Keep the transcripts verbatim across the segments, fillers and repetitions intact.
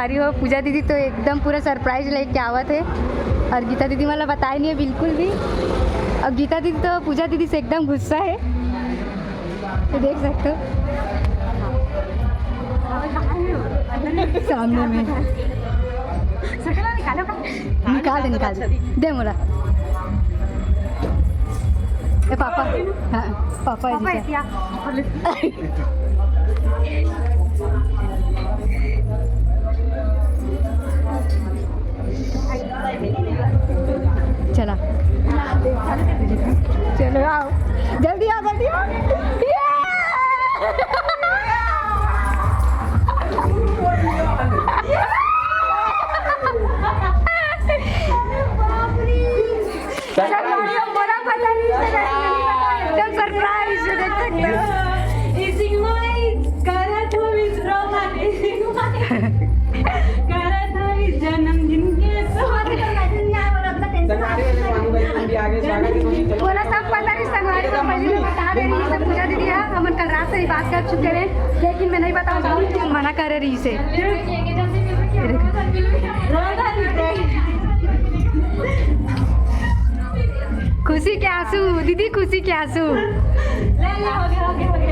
अरे हो, पूजा दीदी तो एकदम पूरा सरप्राइज लेके आवत हे। और गीता दीदी मला बताए नहीं है बिल्कुल भी। और गीता दीदी तो पूजा दीदी से एकदम गुस्सा है। ये देख सकते हो सामने में। निकाल दे, निकाल दे। दे मोला। ए पापा। हाँ, पापा है पापा जी। चला। चलो आओ। जल्दी आओ, जल्दी आओ। ये! एकदम सरप्राइज, देख सकते हो। जन्मदिन के बोला, सब पता नहीं, संगवारी को पहले बता दे रही है, पूजा दीदी है, हमन कल रात से ही बात कर चुके रहे, लेकिन मैं नहीं बताऊँ, मना करे रही से। खुशी के आंसू दीदी, खुशी के आंसू। ले, ले, हो गया, हो गया, हो गया।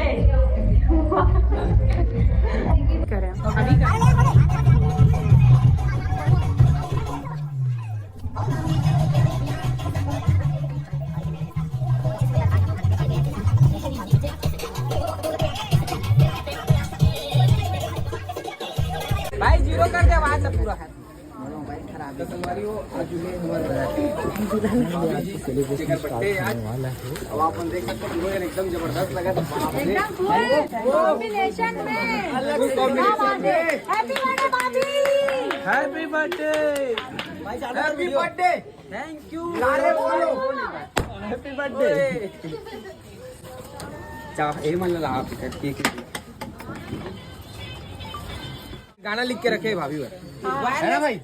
भाई, जीरो कर दे, आवाज ना पूरा है। सेलिब्रेशन स्टार्ट होने वाला है। अब आप देख सकते हो, हीरो एकदम जबरदस्त लगा था। एकदम फुल कॉम्बिनेशन में। अलग कॉम्बिनेशन में। हैप्पी बर्थडे भाभी। Happy birthday. Happy birthday. Thank you. नारे बोलो। Happy birthday. चा, ए मन ला आप करके गाना लिख के रखे भाभी बर। है ना भाई?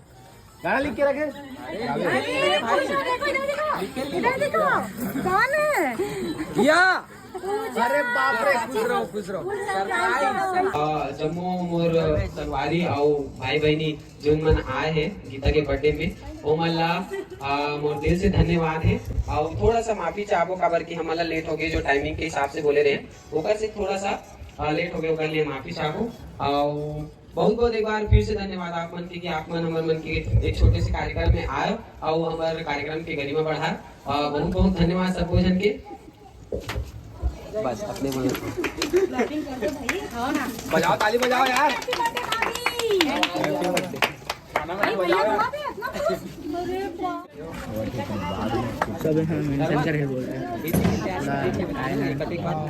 गाना लिख के रखे। इधर देखो, कौन है? या। अरे बाप रे, खुश रहो, खुश रहो। सरप्राइज। अ, जम्मो मोर संगवारी अउ भाई बहिनी जोन मन आए हे गीता के बर्थडे में, ओमन ला, अ, मोर दिल से धन्यवाद हे। अउ थोड़ा सा माफी चाहबो, काबर कि हमन ला लेट हो गए, जो टाइमिंग के हिसाब से बोले रहे, ओकर से थोड़ा सा, अ, लेट हो गए, ओकर लिए माफी चाहबो। अउ बहुत बहुत एक बार फिर से धन्यवाद आप मन के कि आप मन हमर मन के एक छोटे से कार्यक्रम में आए अउ हमर कार्यक्रम के गरिमा बढ़ाए। अ, बहुत बहुत धन्यवाद सबो झन के। बस अपने मन। बजाओ, ताली बजाओ यार। सब यहाँ मेंशन करके बोल रहे हैं। पूरा आए ना,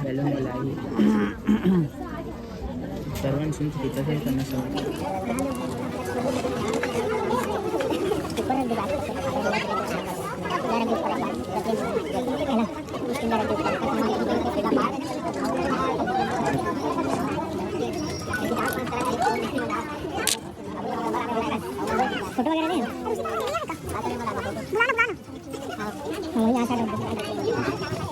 बैलून वाला ही। सर्वन सिंह की तरह करना सब। फोटो वगैरह नहीं है? बुला लो, बुला लो। हाँ, वही आशा करते हैं।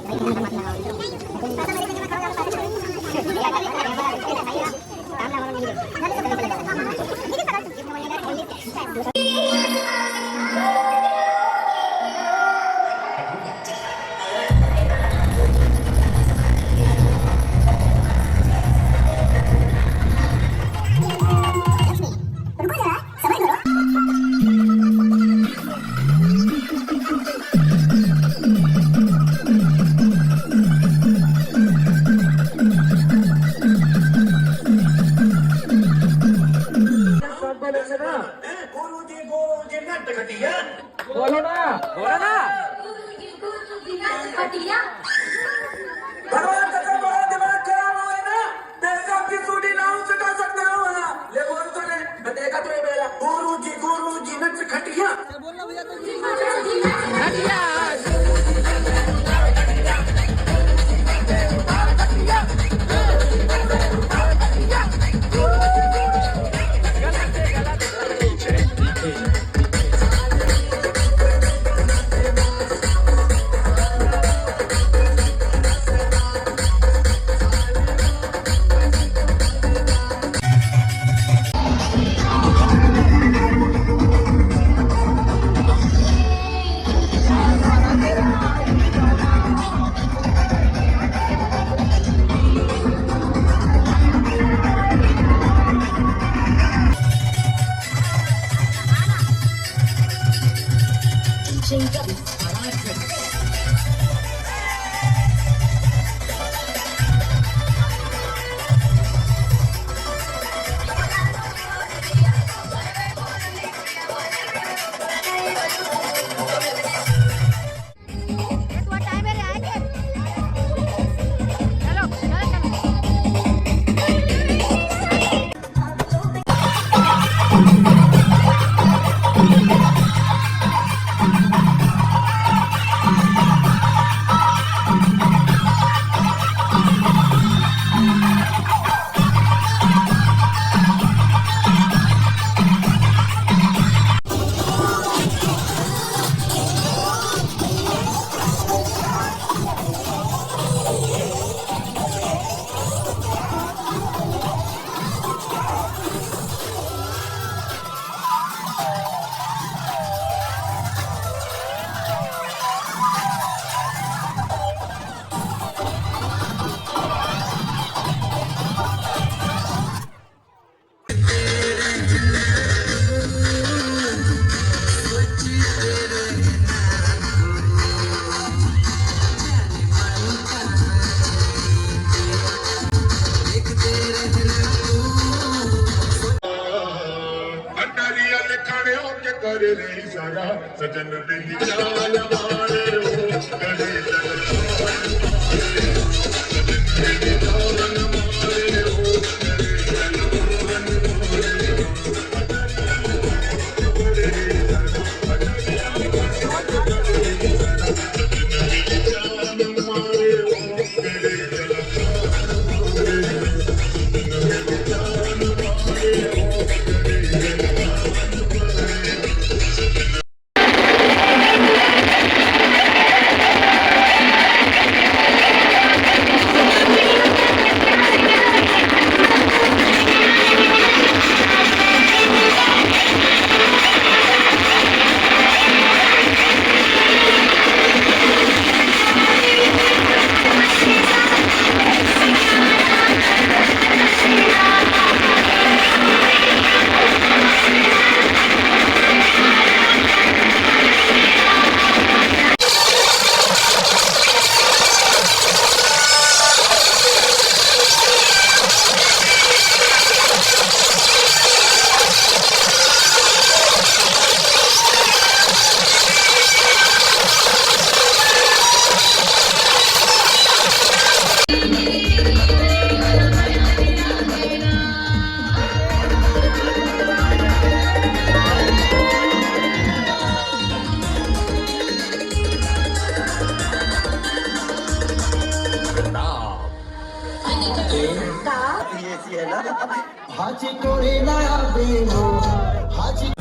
बोलो ना। बोलो ना। भगवान कसम, बहुत दिमाग खराब हो गया ना। बेशक की सूटी नाम सुटा सकते हो ना। ले बोल तो ले, मैं देखा तो ये बेला। गुरु जी, गुरु जी, नच खटिया। अंधारिया लिखाने होके करे रे इशारा, सजन मेरी जान मारे हो, करे सजन। भाजी कोड़े ना आवे हो, भाजी।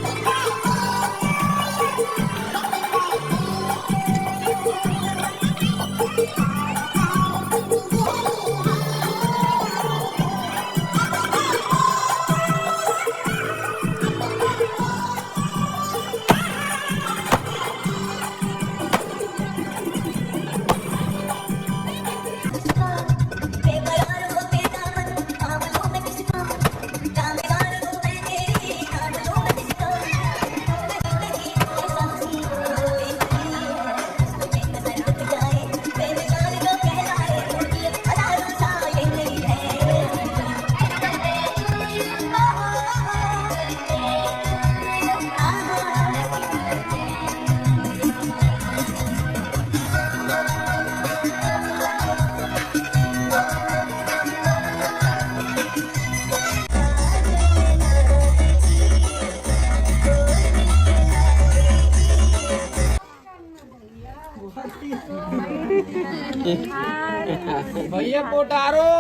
भैया पोटारो।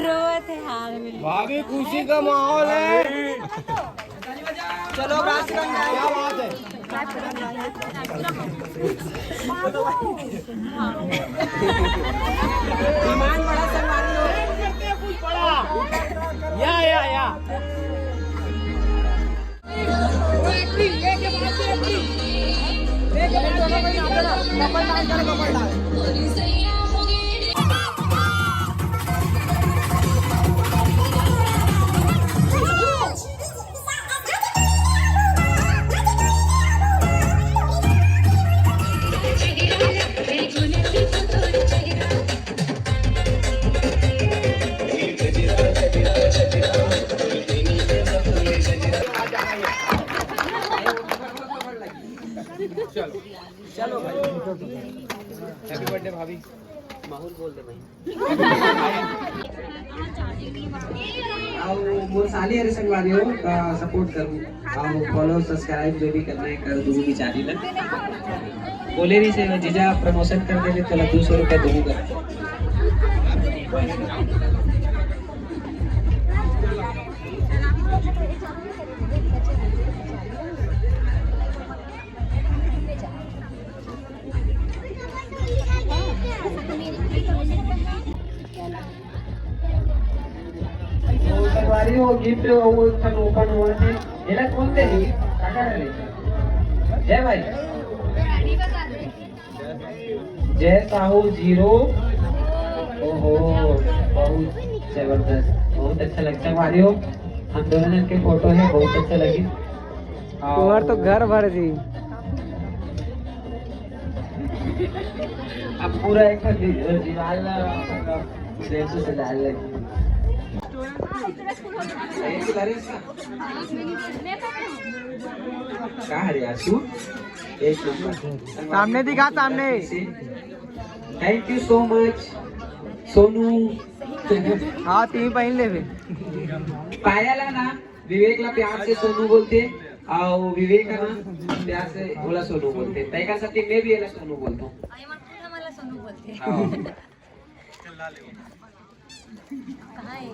रोवत हे हाल में। भाभी, खुशी का माहौल है। चलो, अब राशि बन जाए। क्या बात है? विमान बड़ा संगवारी हो। या, या, या। अउ मोर साली हरे संगवारी हो, त सपोर्ट करू। अउ फॉलो, सब्सक्राइब जो भी करना है, कर दू बिचारी ला। बोले रही से जीजा प्रमोशन कर देबे, तोला दू सौ रुपया दूंगा। वो संगवारी, वो गिफ्ट, वो एक ठन ओपन हुआ थे। एला कौन दे दी? काका ने ले। जय भाई। जय साहू जीरो। ओहो, बहुत जबरदस्त, बहुत अच्छा लगता है संगवारी हो। हम दोनों जन के फोटो है, बहुत अच्छा लगी। तुम्हार तो घर भर जी। अब पूरा एक ठो दि-, दीवार ला पूरा फ्रेम से सजाए लगी। सही से ला रहे इसका? का हरे आंसू? एक नंबर। सामने दिखा, सामने। Thank you so much, Sonu. हाँ, तीन पहन ले फिर। पायल है ना? विवेक ला प्यार से सोनू बोलते, अउ विवेक है ना, प्यार से ओला सोनू बोलते। तैका साथी मैं भी एला सोनू बोलता हूँ। अरे, मन पूरा वाला सोनू बोलते। हाँ। कहाँ है?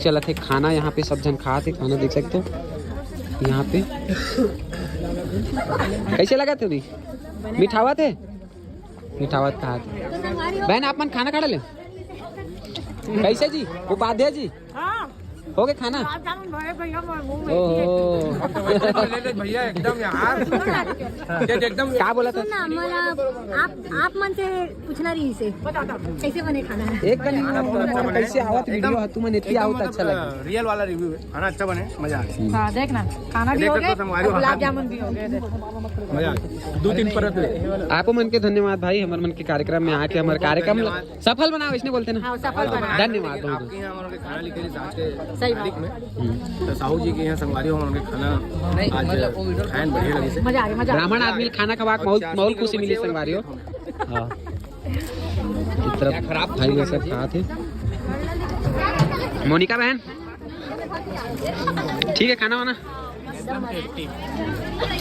चलत हे खाना, यहाँ पे सब झन खात हे खाना, देख सकते हो यहाँ पे। कैसे लगा थे अभी? मिठावत हे? मिठावत खात। बहन, आप मन खाना खा ले? कैसे जी? उपाध्याय जी? हाँ। हो गए खाना? गुलाब जामुन भरे भैया, मैं मुंह में ओहो। ले ले भैया, एकदम यार। ये एकदम क्या बोला था? सुन ना, मला आप, आप मन से पूछना रही से। कैसे बने खाना? एक कन कैसे आवत वीडियो हा, तुमन एती आवत अच्छा लगे। रियल वाला रिव्यू है, खाना अच्छा बने, मजा आ गया। हाँ, देख ना, खाना भी हो गया, गुलाब जामुन भी हो गए। मजा आ गया। दो तीन परत ले। आपो मन के धन्यवाद भाई, हमर मन के कार्यक्रम में आके हमर कार्यक्रम ल सफल बनाओ, इसने बोलते ना। हाँ, सफल बनाओ। धन्यवाद बहुत। आपके यहाँ हम लोग खाना लेके लिए आज के सही बात। तारीख में। हम्म। तो साहू जी के यहाँ संगवारी हो, हम लोग खाना आज खाएं, बढ़िया लगे से। मजा आ गया, मजा आ गया। ब्राह्मण आदमी खाना खवा के बहुत, बहुत खुशी मिली संगवारी हो। हाँ। इस तरफ भाई लोग सब खात हे। मोनिका बहन, ठीक है खाना वाना?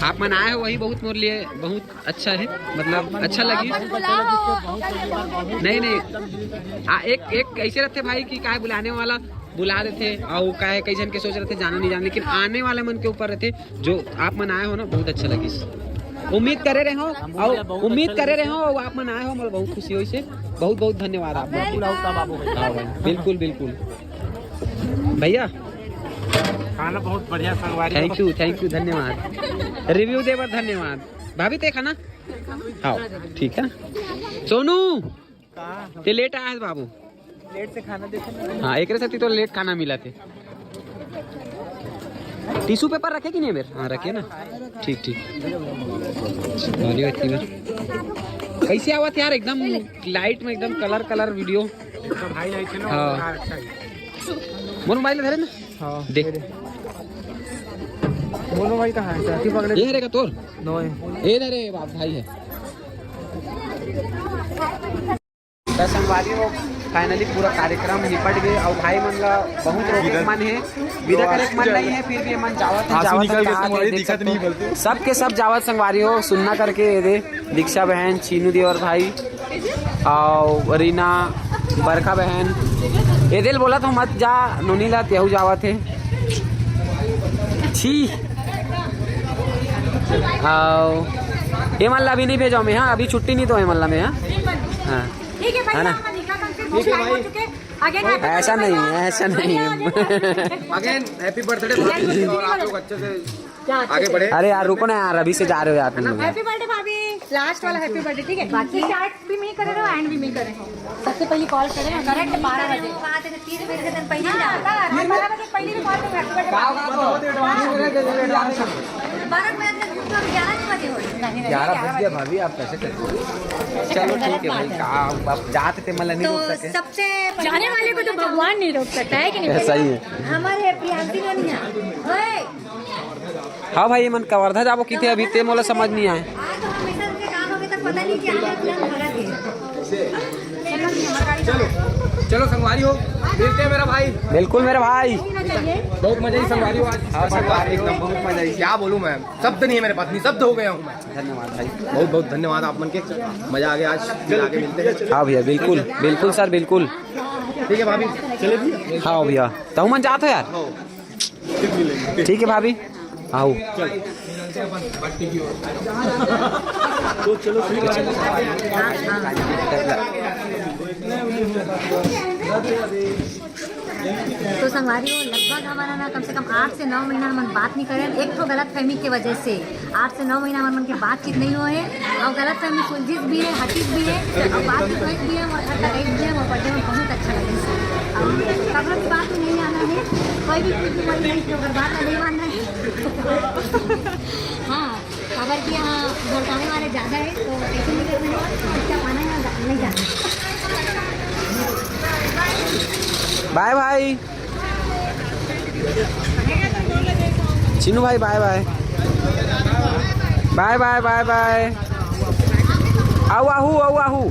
आप मन आए हो वही बहुत मोर लिए बहुत अच्छा है, मतलब अच्छा लगी। नहीं, नहीं, आ, एक, एक ऐसे रहते भाई कि काहे बुलाने वाला बुला देथे, अउ काहे कई झन के सोच रहथे जाना नहीं जाना, लेकिन आने वाले मन के ऊपर रहथे। जो आप मन आए हो ना, बहुत अच्छा लगिस। उम्मीद करे रहे हो, अउ उम्मीद करे रहे हो, अउ आप मन आए हो, मोला बहुत खुशी होइस हे। बहुत बहुत धन्यवाद आप मन के। हाँ भाई, बिल्कुल बिल्कुल। भैया, खाना बहुत बढ़िया संगवारी। Thank you, thank you, धन्यवाद। रिव्यू दे बर धन्यवाद। भाभी, ते खाना? हाँ, ठीक है। सोनू, ते लेट आए बाबू। लेट से खाना देखे ना। हाँ, एकरे सेती तो लेट खाना मिला थे। टिश्यू पेपर रखे कि नहीं मेरे? हाँ, रखे ना। ठीक, ठीक। अरे, इतनी बार। कैसे आवत यार, एकदम लाइट में, एकदम कलर कलर वीडियो। भाई आई थे ना, हाँ। अच्छा है। मोर मोबाइल धरे ना। हाँ, देख। दे दे। मोर मोबाइल कहाँ है? साथी पकड़े। ये रे का तोर? नो है। ये रे बाप भाई है। त संगवारी हो, finally पूरा कार्यक्रम निपट गए अउ भाई मन ला बहुत रोके के मन हे, विदा करे के मन नहीं है, फिर भी मन जावत हे, आंसू जावत निकल हे, के कहा संगवारी थे, दिखत देखो। नहीं बोलते। सबके सब जावत संगवारी हो, सुन्ना करके ये दे, दीक्षा बहन, चीनू देवर भाई, अउ रीना, बरखा बहन, एदे ल बोलत हंव मत जा, नोनी ला तेहू जावत हे। छी। अउ एमन ला अभी नइ भेजंव मैं, हाँ, अभी छुट्टी नइ देंव एमन ला मैं, हाँ। हाँ। ठीक है भाई, है ना? आप निकला, कम से भूख लाग चुके। Again, happy birthday। ऐसा नहीं है, ऐसा नहीं है। Again, happy birthday भाभी, और आप लोग अच्छे से आगे बढ़े। अरे यार, रुको ना यार, अभी से जा रहे हो यार तुम लोग। Happy birthday भाभी, last वाला happy birthday, ठीक है? बाकी start भी मैं ही करे रहे हूँ, end भी मैं ही करे हूँ। सबसे पहले call करे ना, correct बारह बजे। बारह बजे पहले भी call पे happy birthday। बारह बजे से ग्यारह बजे हो। नहीं, नहीं, ग्यारह बज गया भाभी, आप कैसे कर रहे हो? चलो ठीक है भाई, आप जाते थे, मतलब नहीं रोक सके। सबसे जाने वाले को तो भगवान नहीं रोक सकता है कि नहीं? सही है। हमारे प्रियांशी नोनिया। ओए। हाँ भाई, एमन कवर्धा जाबो किथे अभी, ते मोला समझ नहीं आए। आज तो हम ऐसा उनके काम हो गए, तब पता नहीं क्या है, अपना भगत है। चलो, चलो संगवारी हो, मिलते हैं मेरा भाई। बिल्कुल मेरा भाई। बहुत मजा ही संगवारी हो आज। हाँ, संगवारी हो। एकदम बहुत मजा ही। क्या बोलूँ मैं, शब्द नहीं है मेरे पास, निशब्द हो गया हूँ मैं। धन्यवाद भाई। बहुत बहुत धन्यवाद आप मन के, मजा आ गया आज, फिर आगे मिलते हैं। हाँ भैया, बिल्कुल, बिल्कुल सर, बिल्कुल। ठीक है भाभी, चले भैया। हाँ भैया, तहू मन जात हो यार। ठीक है भाभी, आओ। तो चलो, ठीक है। तो संगवारी हो, लगभग हमन ह ना कम से कम आठ से नौ महीना हमन बात नहीं करे, एक ठो गलत फहमी के वजह से आठ से नौ महीना हमन के बातचीत नहीं होए हे, अउ गलत फहमी सुलझिस भी हे, हटिस भी हे, अउ बातचीत होइस भी हे, अउ घर तक आइस भी हे, अउ birthday में बहुत अच्छा लगिस। अउ ककरो भी बात में नहीं आना हे, कोई भी चीज में नहीं, अगर बात में नहीं मानना हे। हाँ, काबर कि यहाँ भड़काने वाले ज्यादा है, तो ऐसे नहीं करना है, अच्छा पाना है, नहीं जाना। बाय भाई। चिन्नू भाई, बाय बाय। बाय बाय, बाय बाय। आऊ, आहू, आऊ, आहू।